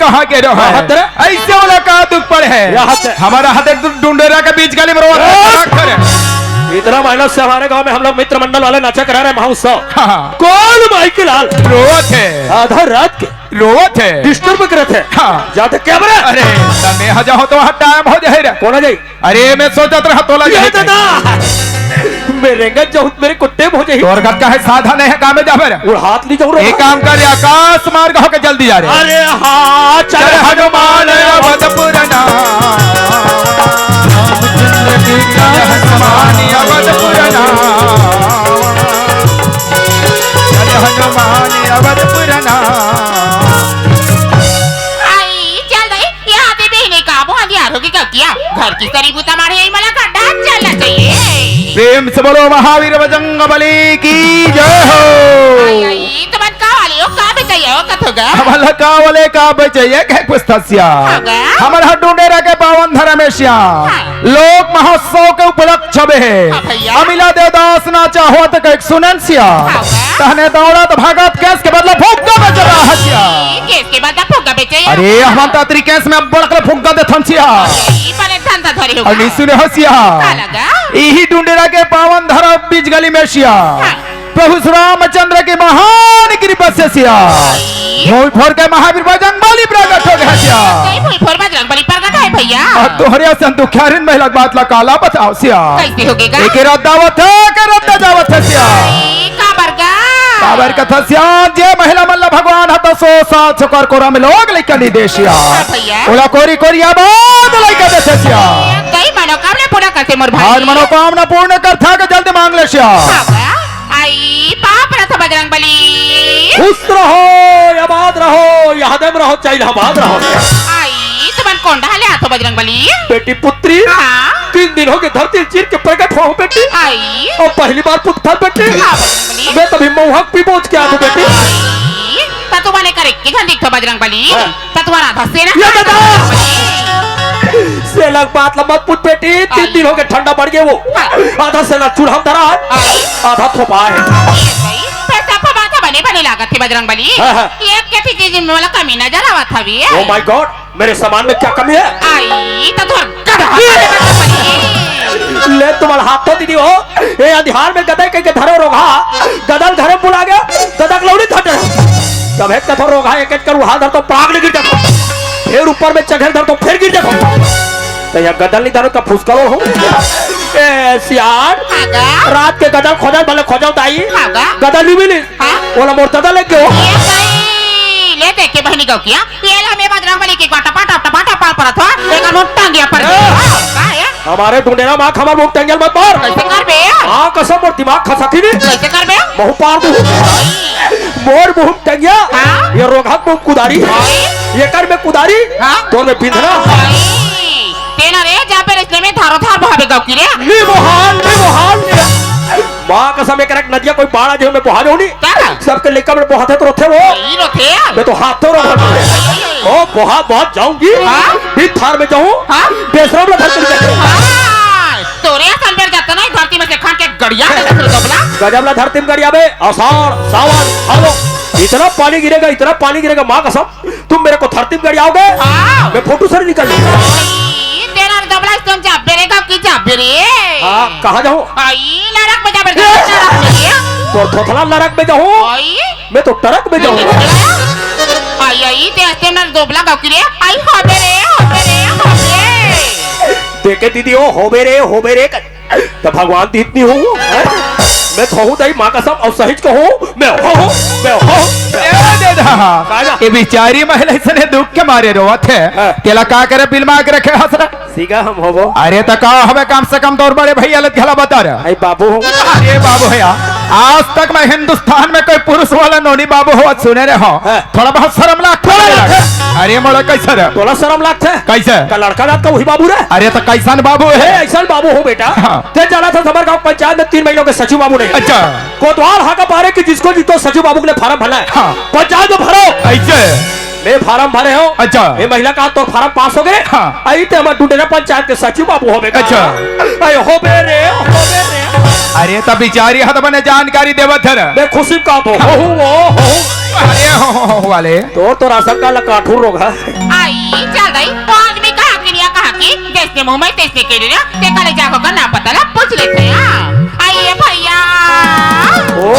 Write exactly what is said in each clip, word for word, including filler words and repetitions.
कहाँ के रहो है? हाथ रे। ऐसे वाला का दुख पड़े है? या हाथ रे। हमारा हाथ एक डुंडेरा के बीच गली में रोवा ए! खड़ा करे। इतना मेहनत से हमारे गांव में हम लोग मित्र मंडल वाले नाचा करा रहे महोत्सव। हाँ, हाँ। कौन माई के लाल? रोवत है। आधा रात के रोवत है। डिस्टर्ब करत है। हाँ। जाते क्या बरे? अरे, तने हजा हो तो वहाँ टाइम हो जाए रे। कौन आ जाई? अरे, मैं सोचत रहा तोला ये जाए। दादा, मैं रेंगत जाऊं, मेरे कुत्ते हो जाई। तोर घर का है, साधा नहीं है, काम में जाबे रे। वो हाथ नहीं जाऊं रे। एक काम कर रे, आकाश मार्ग होके जल्दी जा रे। अरे हाँ, चल चल हनुमान हनुमान अवधपुर ना। चल हनुमान अवधपुर ना। चल हनुमान अवधपुर ना। आई, चल दई, यहाँ पे बहने का वो अंधियार होके क्या किया? घर की सारी बूता मारे, यही मला का डांस चलना चाहिए। प्रेम से बोलो महावीर बजरंग बली की जय हो। आई, आई, तुमन का वाले हो, का बेचैया हो, कथोगा? हमला का वाले का बेचैया, कहे कुछ थसिया। होगा? हमर हर डुंडेरा के पावन धर्मेशिया। हाँ। लोक महोत्सव के उपलक्ष्य में हाँ भैया। अमिला देवदास नाचा होत कहे सुनन सिया। होगा? तहने दौड़त भागत केस के बदला फुग्गा बेच रहा हसिया। केस के बदला फुग्गा बेचे या? अरे, हम तो अतरी केस में बड़क ले फुग्गा दे थन सिया। ई बने धंधा धरी होगा। अरे, सुने हसिया। का लगा? यही डुंडेरा के पावन धरा बीच गली में सिया। हाँ। प्रभु श्री रामचंद्र के महान कृपा से सिया। आई। भोई फोर के महावीर बजरंग बली प्रगट हो गया सिया। कई भोई फोर बजरंग बली प्रगट है भैया। और तोहरे असन दुखियारिन महिला के बात ला काला बताओ सिया। कैसे होगे गा? एक रात दावत है, एक रात जावत है सिया। आई, का बरगा? काबर कथा सिया, जे महिला मन ला भगवान हता सो साथ छोकर कोरा में लोग लइका नहीं दे सिया। हाँ भैया। ओला कोरी कोरी आबाद लइका दे सिया। कई मनोकामना पूरा करते मोर भाई। हर मनोकामना पूर्ण करथा के जल्दी मांग ले सिया। हाँ बा। आई, पाप रथ बजरंग बली। खुश रहो, आबाद रहो, याद में रहो, चाहे आबाद रहो। आई, तुमन कोंडा ले आथो बजरंग बली। बेटी पुत्री, हाँ। तीन दिन हो गए धरती चीर के प्रकट हुआ हूँ बेटी। आई। और पहली बार पुत्र था बेटी। हाँ, बजरंग बली। मैं तभी महुआ पी बोझ के आ हूँ बेटी। आई, त तुमने करे के झंडिक थो बजरंग बली। हाँ। त तुम्हारा आधा सेना ये बता। सेना की बात ला मत पूछ बेटी, तीन आई। दिन हो गए ठंडा बढ़ गए वो। हाँ। आधा सेना चूल्हा में धरा है, आई। आधा थोपा है। ये सही। पैसा फबा था बने बने लागत थे बजरंग बली। हाँ, हाँ। एक के थी चीज में वाला कमी नजर आवत हवी। Oh my God, मेरे सामान में क्या कमी है? आई, त तोर गधा ये बजरंग बली। ले तुम्हारा हाथ तो दीदी हो, ए अंधियार में गदे के, के धरो रोगहा, गदल घरे बुला गया, गदक लौड़ी धटे। जब एक कथो रोगहा एक एक कर उहाल धर तो पाग ले गिर जातो, फिर ऊपर में चढ़े धर तो फिर गिर जातो। तो यह गदल नहीं धरो तो फुसकलो हो। ए सियार, आगा। रात के गदल खोजल भले खोजल दाई, आगा। गदल नहीं मिली। हाँ? ओला मोर ददा लेके हो। ये सही। ले देख के बहनी गौ किया। ये ला मैं बजरंग बली के टपा टप टपा टप पाल परत हो। एक नोट टांगिया पर ए! का है? हमारे डुंडेरा माँ खबर मुंह टंगल मत मार। कैसे कर बे? माँ कसम मोर दिमाग खसकी नहीं। कैसे कर बे? महू पार दू। मोर मुंह टंगिया। हाँ? ये रोगहक मुंह कुदारी। भाई? ये कर में कुदारी। हाँ? तोर में बिंधना। भाई? तेना रे जा पे रिश्ते में धारो धार बहावे गौ की रे। नी मोहाल, नी मोहाल, नी। माँ कसम, एक रख नदिया कोई बाढ़ आ जाए, मैं बहा जाऊँ नी। का? सबके लेकर मैं बहाते तो रोथे वो। ई रोथे? मैं तो हाथ तो रोथे। ओ, बहा, बहुत जाऊंगी। हाँ? भी थार में जाऊँ। हाँ? बेशरम ला धरती में जाऊँ। हाँ, तोरे असन बेर जाता ना, धरती में से खान के गड़िया दे दे, गजबला। गजबला धरती में गड़िया बे, आषाढ़, सावन, भादो, इतना पानी गिरेगा, इतना पानी गिरेगा, माँ कसम। तुम मेरे को धरती में गड़ियाओगे? हाँ। मैं फोटो से निकल लूंगा। ई, तेरा दबला तुम जाबे रे, गाँव की जाबे रे। हाँ, कहाँ जाऊँ? आई, नरक में जाबे रे, नरक में। तो थोथला नरक में जाऊँ? आई। मैं तो टरक में जाऊँ। आई, आई, ते हस्ते ना दोबला गाँव की रे। आई, होबे रे, होबे रे, होबे। देखे दीदी, ओ, होबे रे, होबे रे। त भगवान दीत नहीं हूँ, हैं? मैं कहूँ दाई माँ कसम अउ सहिच कहूँ, मैं हो, मैं हो, मैं हो। ए दे दा। का जा? ये बेचारी महिला इसने दुख के मारे रोवत है। हाँ। तेला का करे बिलमा के रखे हंस रहा? सीगा हम होबो। अरे त का हवे कम से कम तोर बड़े भैया ले घला बता रहा। आई बाबू हूँ। अरे बाबू भैया, आज तक मैं हिंदुस्तान में कोई पुरुष वाला नोनी बाबू हो सुने रहे हो। हाँ। थोड़ा बहुत शर्म लाग थोड़ा लाग। अरे मोड़ा कैसे रे? तोला शर्म लागथे? कैसे? का लड़का जात का वही बाबू रे? अरे त कैसन बाबू ए, है? ऐसा बाबू हो बेटा। हाँ। ते जाना था हमारे गांव पंचायत में तीन महीनों के सचिव बाबू नहीं। अच्छा। कोतवाल हाका पारे कि जिसको जीतो सचिव बाबू के लिए फार्म भरना है। हाँ। पंचायत में भरो। ऐसे? बे फारम भरे हो। अच्छा। ए महिला का तोर फारम पास हो गे? हाँ। अई ते हमर डुंडेरा पंचायत के सचिव बाबू होबे का? अच्छा। अई होबे रे, होबे रे। अरे त बिचारी ह त बने जानकारी देवत हर। बे खुशी का तो हो, हो, हो, हो। अरे हो, हो, हो, वाले। तोर तो राशन कार्ड ला काठू रोग है। अई चल दई, वो आदमी का आदमी नहीं कहा कि जैसे मुंह में तैसे के लिए ना, ते काले जाको का नाम पता ला पूछ लेते हैं। अई भैया। ओ,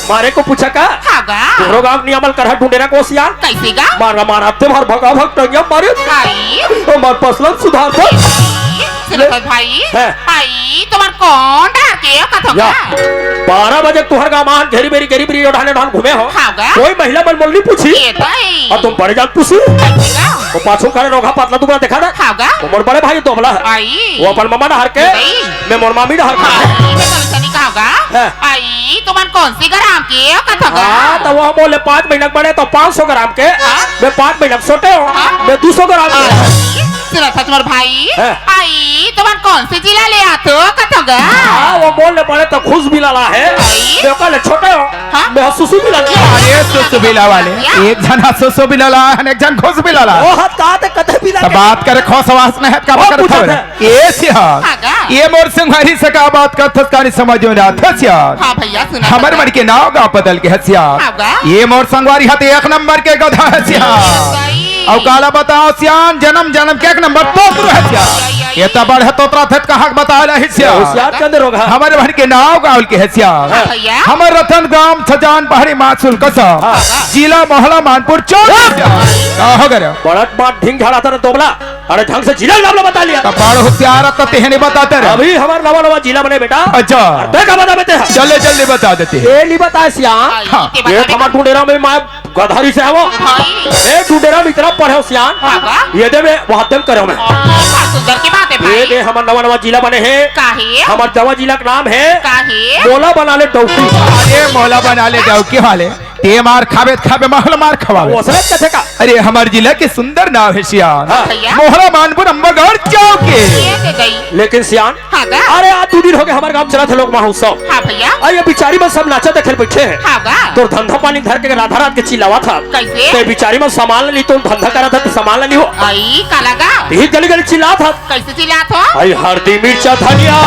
मारे को पूछा का? हाँ गा। तोरो गांव नियमल करहा डुंडेरा को सियान। कैसे गा? मारा मारा ते मार भगा भग टंगिया मारे। अई। तो मार पसलन सुधार दो। सुनो तो भाई। है। अई, तुम्हार कौन डर के कथो या। का? बारह बजे तुहर गांव मान घेरी बेरी घेरी बेरी ओढ़ाने ढान घूमे हो। हाँ गा। कोई महिला मन मोल नहीं पूछी। ये तो है। और तुम बड़े जान पूछी। कैसे गा? वो पाछू करे रोगा पतला दुबला देखा ना। हाँ गा। वो मोर बड़े भाई दोबला है। अई। वो अपन ममा डहर के। नहीं। मैं मोर मामी डहर का। अई, मैं कल सनी कहा गा। है। अई, तुम्हार कौन सी ग्राम के कथो गा? हाँ, तो वो मोले पाँच महीना के बड़े तो पाँच सौ ग्राम के। हाँ। मैं पाँच महीना के छोटे हो। हाँ। मैं दो सौ ग्राम के। अई, सुनो तो तुम्हार भाई। है। अई, तुम्हार कौन सी जिला ले आतो कथो गा? हाँ, वो मोले बड़े तो खुश भी लाला है। अई। मैं काले छोटे हो। हाँ। मैं सुसु भी लाला। अरे सुसु बिला वाले, या। एक जना सुसु बिला ला, एक जन खुश बिला ला। वो हत कहा थे कथे बिला तो के। बात करे खो सवास नहीं है, का वो बात करे पूछा खबर? था। ए सियार, हाँ गा। ये मोर संगवारी से का बात करथस, कानी समझ में ना आथस यार। हाँ भैया, सुना हमर था। मन के नाव गाँव बदल के हस यार। हाँ गा। ये मोर संगवारी ह त एक नंबर के गधा हस यार। सही। अउ काला बताओ सियान, जन्म जन्म के एक नंबर तोतरू हस यार। सही, सही। ये त बड़े तोतरा थे, कहाँ के बता रहे हस यार। होशियार के अंदर होगा। हमर मन के नाव गाँव के हस यार। हाँ भैया। हमर रतन गांव छजान पहाड़ी मासूल कसम। हाँ। जिला मोहला मानपुर चौक। हाँ। का हो गया? बड़ा बात ढींग झाड़ा था ना तोबला। अरे ढंग से जिला नाम ला बता लिया। तो बड़ होशियार तो तेहे नहीं बताते रहे। अभी हमार नवा नवा जिला बने बेटा। अच्छा। अरे का बता बेटे। चले जल्दी बता देते हैं। ये नहीं बता सियान। हाँ। ये ये बता हमार टुंडेरा में माय गधारी से है वो। भाई। ए टुंडेरा में इतना पढ़े हो सियान। हाँ बा। ये दे में वाद्यम करे हो मैं। ओ, का सुंदर की बात है ये भाई। दे हमार नवा नवा जिला बने हैं। काहे? हमार जवा जिला का नाम है। काहे? मोला बना ले डौकी। अरे मोला बना ले डौकी वाले। ते मार खाबे त खाबे, महल मार खवाबे। वो असरत कथे का? अरे, हमार जिला के सुंदर नाव है सियान। हाँ। भैया। मोहला मानपुर अम्बागढ़ चौक के। ये दे गई। लेकिन सियान, हाँ गा। अरे, आज दो दिन हो गए हमारे गांव चला था लोक महोत्सव। हाँ भैया। अरे, ये बिचारी मन सब नाचा देखे बैठे हैं। हाँ गा। तो धंधा पानी धर के राधा रात के चिल्लावा था। कैसे? ते बिचारी मन सामान ला ली तो धंधा करा था तो सामान ला ली हो। आई, काला गा। ये गली गली चिल्ला था। कैसे चिल्लात हो? आई हरदी मिर्चा धनिया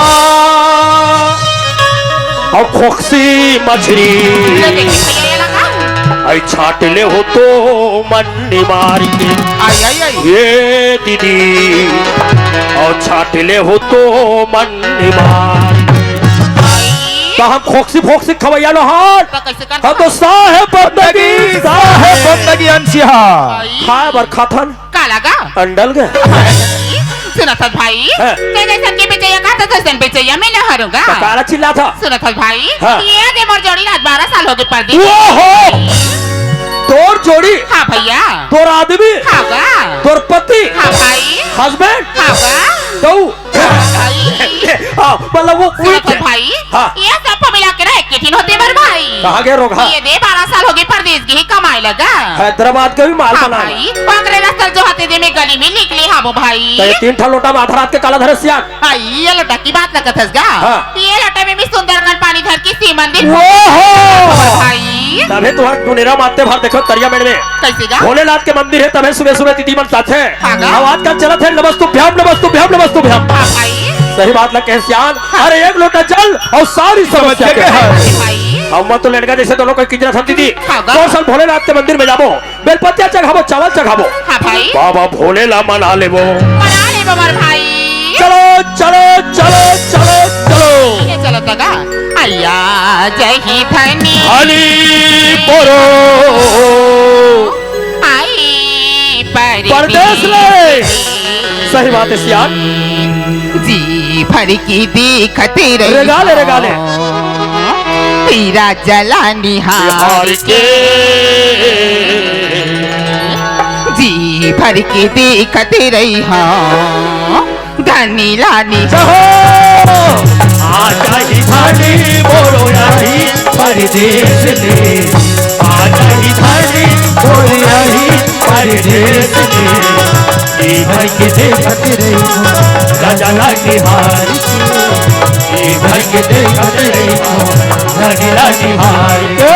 अउ खोकसी मछरी। ले देखी भैया ये लगा। आई छाट ले हो तो मन निमार के। आई, आई, आई। ये दीदी अउ छाट ले हो तो मन निमार के। आई। तो हम खोकसी फोकसी खवैया लो हाल। तो कैसे कर हम तो साहेब बंदगी, साहेब बंदगी अंशिया। आई। खाए बर खाथन। काला गा? अंडल गा? सुनत हस भाई, हाँ। ते जैसन के बेचैया का, तो तैसन बेचैया मैं न हरूँगा। तो काला चिल्लात हस? सुनत हस भाई, हाँ। ये दे मोर जोड़ी आज बारह साल हो गए परदेस। ओहो! तोर जोड़ी? हाँ भैया। तोर आदमी? हाँ गा। तोर पति? हाँ भाई। Husband? हाँ गा। तो हाँ भाई। हाँ, मतलब वो सुनत हस भाई, हाँ। ये सब मिला के ना एक किठिन होते बर भाई। कहाँ गए रोगहा? ये दे बारह साल हो गए परदेस गे ही कमाए लगा। हैदराबाद के भी माल हाँ बनाए। भाई, ओकरे रस्ता जो हाथे दे में गली में निकले हाबो भाई। तो ये तीन ठा लोटा में आधा रात के काला धरे सियान। हाँ, ये लोटा की बात लगत हस गा। हाँ। ये लोटा में भी सुंदरकांड पानी धर के शिव मंदिर। ओहो! भाई। तभे तुहर टुंडेरा मारते भर देखो तरिया मेड़ में। कैसे गा? भोलेनाथ के मंदिर है, तभे सुबह सुबह तिथि मन साथे। हाँ गा। अब आजकल चलत है नमस्तुभ्यम, नमस्तुभ्यम, नमस्तुभ्यम। हाँ भाई। सही बात लग कहे सियान। हाँ। अरे एक लोटा जल अउ सारी समस्या समस्या के के हल। भाई। अब मैं तो लड़का जैसे दोनों को किंजरा समझी थी। हाँ गा। कौन सा भोलेनाथ के मंदिर में जाबो, बेलपतिया चघाबो, चावल चघाबो। हाँ भाई। बाबा भोले ला मना लेबो। मना लेबो मोर भाई। चलो, चलो, चलो, चलो, चलो। ये चलो तो गा। अइया जही धनी। हनी परो। आई परदेस परदेस ले। सही बात है सियान। जी भर की देखत रही रेगा ले, रेगा ले। हूँ। तेरा जला निहार निहार के। जी भर के देखत रही हूँ। धनी लानी। जहो। आ जाही धनी मोरो आई परदेस ले। आ जाही धनी मोरो आई परदेस ले। ए भाई के देखत रही हूँ, राजा लाठी हार के। ए भाई के देखत रही हूँ, राजा लाठी हार के।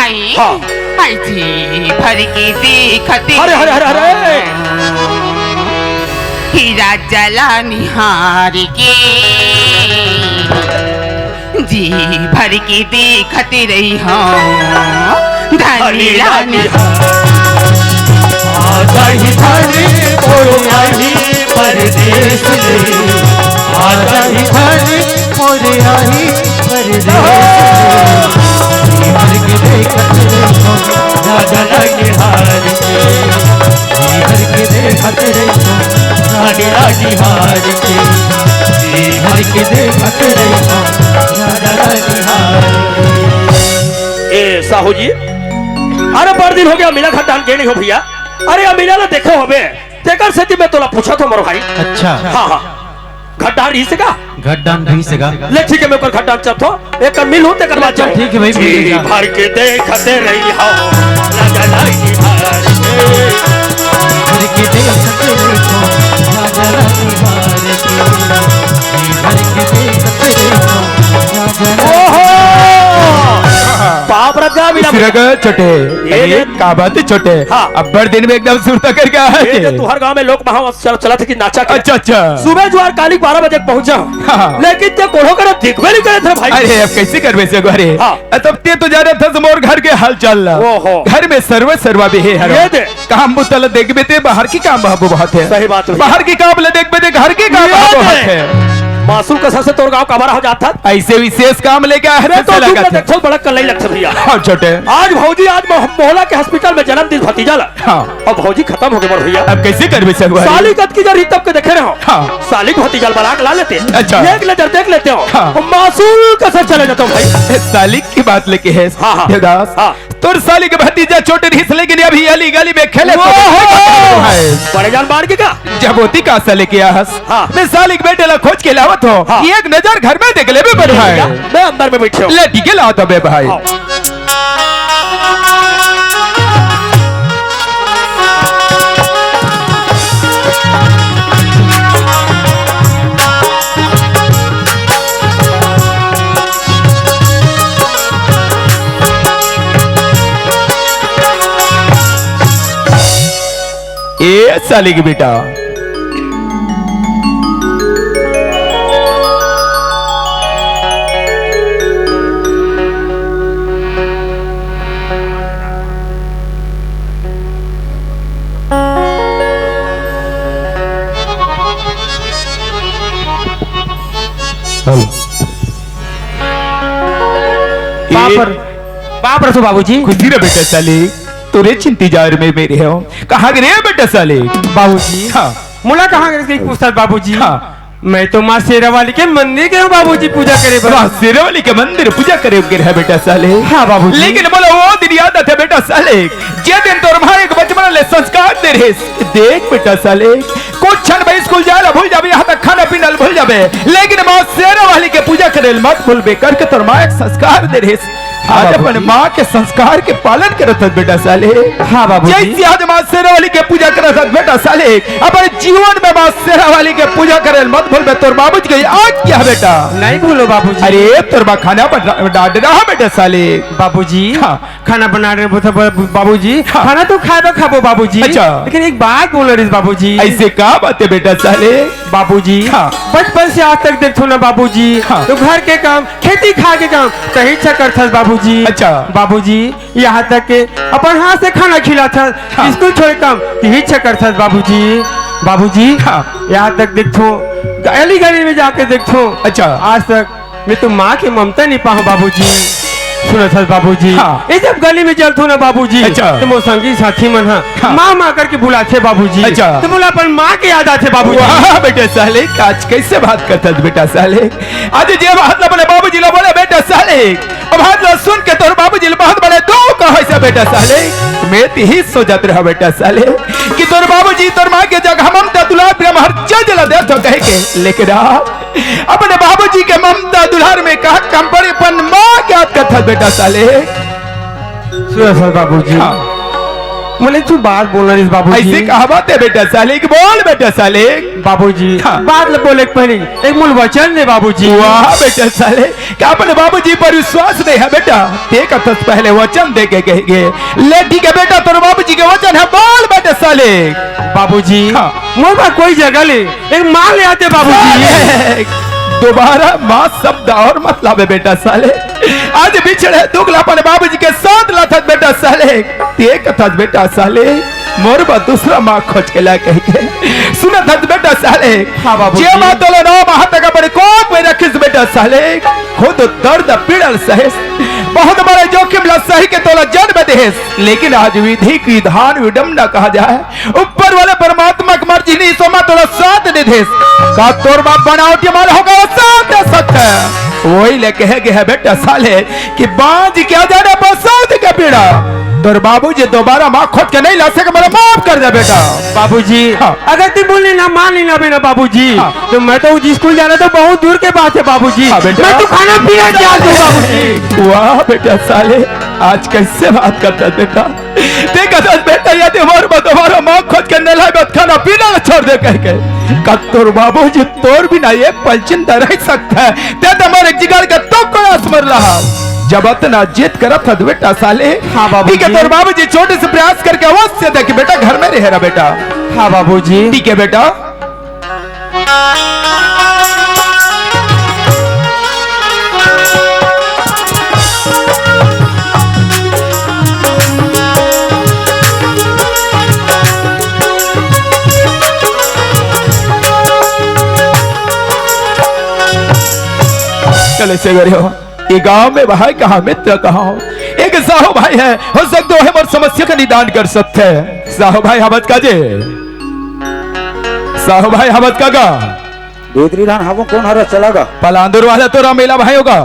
हाँ। हर जी भर के देखत हरे, हरे, हरे, हरे। हीरा जला निहार के। जी भर के देखत रही हूँ धनी रानी। आजा ही धनी मोर आही परदेस ले। आजा ही धनी मोर आही परदेस ले। जी भर के देखत रही हूँ राजा ला निहार के। जी भर के देखत रही हूँ राजा ला निहार के। जी भर के देखत रही हूँ राजा ला निहार के। ए साहू जी, अरे बड़ दिन हो गया, अमीला घड्डाहन गे नहीं हो भैया। अरे अमीला ला देखे होबे, तेकर सेती मैं तोला पूछत हों मोर भाई। अच्छा। हाँ, हाँ। घड्डाहन रहिस हे का? घड्डाहन रहिस हे का? ले ठीक हे, मैं ओकर घड्डाहन चरथों, एकर मिलहूँ तेकर बाद जाहूँ। ठीक हे भाई, मिल जा। जी भर के देखत रही हूँ राजा ला निहार के। भर के देखत रही हूँ राजा ला निहार के। जी भर के देखत रही हूँ राजा ला ओहो! बाप रे, का मिला? सिरग छोटे। ये अरे, दे। का बात हे छोटे? हाँ। अब्बड़ दिन में एकदम सुरता करके आए। ये दे, तुहर गांव में लोक महाउत्सव चल-, चलत हे कि नाचा के? अच्छा, अच्छा। सुबह जुआर काली बारह बजे पहुंचा। हाँ। लेकिन ते कोनो करा देखबे नहीं करे थे भाई। अरे, अब कैसे करबे से घरे? हाँ। तब ते तो जानत हस मोर घर के हाल चाल ला। ओहो। घर में सर्व सर्वा भी हे हरो। ये दे। काम बुता ला देखबे ते बाहर के काम बाबू बहुत हे। सही बात हे। बाहर के काम ला देखबे ते घर के काम ये बाबू दे। बहुत हे। मासूम कसा से तोर गांव काबर हो जात हे? ऐसे विशेष काम लेके आए मैं तो चला दुख में करते। देखो बड़ा कलई लगथे भैया। हाँ, छोटे। आज भौजी, आज मो-, मोहला के हॉस्पिटल में जन्मदिन भतीजा ला। हाँ। अब भौजी खतम हो गे मोर भैया। अब कैसे करबे सगुआ? साली कतकी जर ही तब के देखे रहो। हाँ। साली के भतीजा ला बलाक ला लेते। अच्छा। एक नजर देख लेते हो। हाँ। अब मासूम कसा चले जाता हूँ भाई। ए, साली की बात लेके हे। हाँ, हाँ। देवदास। हाँ। तोर साली के भतीजा छोटे रहिस, लेकिन अभी अली गली में खेले तो ओहो! भाई। बड़े जान बाढ़ के का? जब होती का साली के आहस? हाँ। मैं साली के बेटे ला खोज के लावत हों हाँ। कि एक नजर घर में देख लेबे बड़े भाई। मैं अंदर में बैठे हूँ। ले, ठीक हे, लावत हों बे भाई। हाँ। ए साली के बेटा। हेलो। बाप रे, बाप रे सो बाबूजी। खुशी रह बेटा साले, तोरे इंतजार में मैं रहे हूँ। कहाँ गे रहे बेटा साले? बाबूजी। हाँ। मोला कहाँ गे रहे पूछत बाबूजी? हाँ। मैं तो माँ शेरा वाली के मंदिर गे हूँ बाबूजी पूजा करे बर। माँ शेरा वाली के मंदिर पूजा करे गे रहे बेटा साले। हाँ बाबूजी। लेकिन मोला वो दिन याद आथे बेटा साले, जे दिन तोर माँ एक बचपन ले संस्कार दे रहे। देख बेटा साले, कुछ क्षण में स्कूल जाए ला भूल जाबे, यहाँ तक खाना पीना ला भूल जाबे, लेकिन माँ शेरा वाली के पूजा करे ला मत भूलबे करके तोर माँ एक संस्कार दे रहे। आज हाँ अपन बाबूजी। माँ के संस्कार के पालन करत हस बेटा साले। हाँ बाबूजी। जैसे आज माँ शेरा वाली के पूजा करत हस बेटा साले, अपन जीवन में माँ शेरा वाली के पूजा करे ला मत भूलबे, तोर बाबूजी के आज्ञा हे बेटा। नहीं भूलों बाबूजी। अरे तोर माँ खाना बना, डाल रहा बेटा साले। बाबूजी। हाँ। खाना बना रहे हो तो ब-, बाबूजी, हाँ। खाना तो खाए बर खाबो बाबूजी। अच्छा। लेकिन एक बात बोल रहिस बाबूजी। ऐसे का बात हे बेटा साले? बाबूजी, हाँ। बचपन से आज तक देखथों ना बाबूजी, हाँ। तो घर के काम, खेती खार के काम, तही अच्छा करथस बाबूजी। अच्छा। बाबूजी, यहाँ तक के अपन हाथ से खाना खिलाथस, हाँ। स्कूल छोड़े काम, तही अच्छा करथस बाबूजी। बाबूजी, हाँ। यहाँ तक देखथों, गली गली में जाके देखथों, अच्छा। आज तक मैं तो माँ के ममता नहीं पाहूँ बाबूजी। सुनत हस बाबूजी, हाँ। ये जब गली में चलथों ना बाबूजी, अच्छा। तो मोर संगी साथी मन हा हाँ। माँ माँ करके बुलाथे बाबूजी। अच्छा। तो मोला अपन माँ के याद आथे बाबूजी। वाह बेटा साले, आज कैसे बात करत हस बेटा साले। आज जे बात ला अपने बाबूजी ला बोले बेटा साले, अब बात ला सुन के तोर बाबूजी ला बहुत बड़े दुख होइस बेटा साले। मैं तही सोचत रहा बेटा साले कि तोर बाबूजी तोर माँ के जगह ममता दुलार प्रेम हर चीज ला देथों कहे के, लेकिन आज अपने बाबूजी के ममता दुलार में का कम पड़े, अपन माँ के याद करत हस बेटा साले। सुनत हस बाबूजी। हाँ। मोला एक ठो बात बोलना रहिस बाबूजी। अइसे कहा बात हे बेटा सालिक, बोल बेटा सालिक। बाबूजी, हाँ। बात ल बोले के पहिली एक मोला वचन दे बाबूजी। वाह बेटा सालिक, का अपन बाबूजी पर विश्वास नइ हे बेटा? तें कथस पहले वचन दे के कहे गे। ले ठीक हे बेटा, तोर बाबूजी के वचन हे, बोल बेटा सालिक। बाबूजी, हाँ। मोर बर कोई जगह ले एक माँ ले आते बाबूजी। सालिक, दोबारा माँ शब्द अउ मत लाबे बेटा सालिक। आज बिछड़े दुख ला अपन बाबूजी के साथ लाथस बेटा सालिक। तें कथस बेटा सालिक, मोर बर दूसरा माँ खोज के ला कहि के। सुनत हस बेटा सालिक, हाँ बाबूजी। जे माँ तोला नौ माह तक अपन कोख में रखिस बेटा सालिक, खुद दर्द पीड़ा ल सहिस, बहुत बड़े जोखिम ला सहि के तोला जन्म देहिस, लेकिन आज विधि की विधान विडम्बना कहा जाए, ऊपर वाले परमात्मा के मर्जी नइ हे, ओ माँ तोला साथ नइ देस। का तोर बाप बनावटी माल होगे, ओ साथ दे सकथे? ओही ले कहे गे हे बेटा सालिक कि बाँझ के जाने पर साथ के पीड़ा। तोर बाबूजी दोबारा माँ खोज के नइ ला सके, मोला माफ कर दे बेटा। बाबूजी, हाँ। अगर तें बोले ना मान लेना बेटा बाबूजी, हाँ। त मैं तो स्कूल जाना तो बहुत दूर के बात हे बाबूजी। हाँ बेटा। मैं तो खाना पीना त्याग दूँ बाबूजी। वाह बेटा सालिक, आज कइसे बात करथस बेटा। तें कथस बेटा, यदि मोर बर दोबारा माँ खोज के नइ लाबे त खाना पीना ल छोड़ देबे कहि के। का तोर बाबूजी तोर बिना एक पल जिंदा रहि सकथे? तें तो मोर एक जिगर के टुकड़ा अस मोर ला। जब अतना जिद करत हस बेटा सालिक, हाँ बाबूजी। ठीक हे, तोर बाबूजी छोटे से प्रयास करके अवश्य देखे बेटा, घर में रहे रहा बेटा। हाँ बाबूजी। ठीक हे बेटा। चले से गरे हो, ये गांव में भाई कहाँ, मित्र कहाँ हो? एक साहू भाई हे, हो सकथे ओही मोर समस्या का निदान कर सकथे। साहू भाई, हमत का जे? साहू भाई, हमत का गा? भीतरी धान हवो, कोन हरा चला गा? पलांदुर वाला तो रामेला भाई होगा।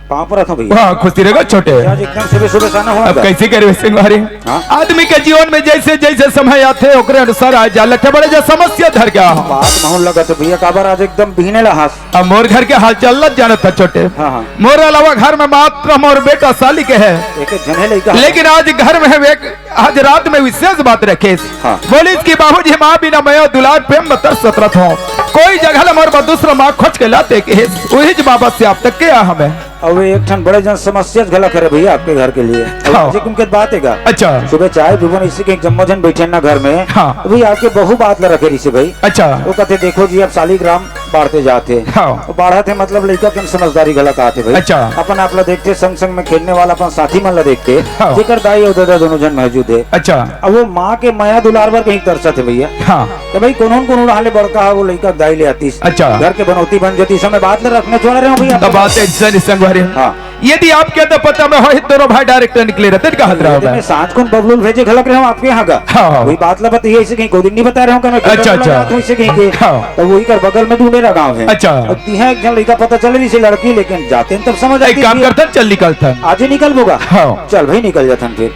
पाँव परत हँव भैया। हाँ, खुशी रहेगा छोटे। आज एकदम सुबह सुबह से आना हुआ अब गा। कइसे करबे संगवारी? हाँ। आदमी के जीवन में जइसे जइसे समय आथे, ओकरे अनुसार आ जा लट्ठे बड़े जो समस्या धर के आ। बात महूँ लगत हे भैया, काबर आज एकदम बिहने ला हँस। अब मोर घर के हालचाल ल जानत हस छोटे। हाँ, हाँ। मोर अलावा घर में मात्र मोर बेटा सालिक हे। एक एक झन हे लइका। लेकिन आज घर में एक, आज रात में विशेष बात रखेस। हाँ। बोलिस कि बाबूजी, माँ बिना मया दुलार प्रेम में तरसत रथों। कोई जगह ले मोर बर दूसरा माँ खोज के ला दे कहिस। उहीच माँ बस से अब तक के आ हमें। अब ये एक ठन बड़े जन समस्या घलक हरे भैया आपके घर के लिए। हाँ। आज एक उनके बात हे गा। अच्छा। सुबह चाय पीबो ना, इसी के जम्मो झन बइठे ना घर में। हाँ। अभी आपके बहू बात ला रखे रहिसे भाई। अच्छा। वो कथे, देखो जी, अब सालिक राम बाढ़ते जात हे। हाँ। वो बाढ़त हे, मतलब लइका के समझदारी घलक आत हे भाई। अच्छा। अपन आप ला देखथे, संग संग में खेलने वाला अपन साथी मन ला देखथे, हाँ। जेकर दाई अउ ददा दोनों झन मौजूद हे। अच्छा। अब वो माँ के मया दुलार बर कहीं तरसत हे भैया। हाँ। त भाई कोनो न कोनो उड़ान ले बड़का हे, वो लइका के दाई ले आतिस। अच्छा। घर के बनौती बन जातिस, समय बात ला रखने छोड़ रहे हो भैया। त बात अइसन हे संगवारी। हाँ। यदि आपके तो पता में होही, दोनों भाई direct निकले रहते, कहत रहा यदि मैं। मैं सांझ कोन बबलू ल भेजे घलक रहे हँव आपके यहाँ का। हाँ, हाँ। वही बात ला बताइए, इसे कहीं को दिन नहीं बता रहे हँव का मैं, अच्छा, अच्छा। बात हुई इसे कहीं के। हाँ। त वही कर बगल में ढूंढे रहा गाँव हे। अच्छा। अब तिहा एक झन लइका पता चले रहिसे लड़की, लेकिन जाते हैं तब समझ एक आती काम है। करथन, चल निकलथन। आज ही निकलबो गा। हाँ। चल भाई निकल जाथन फिर।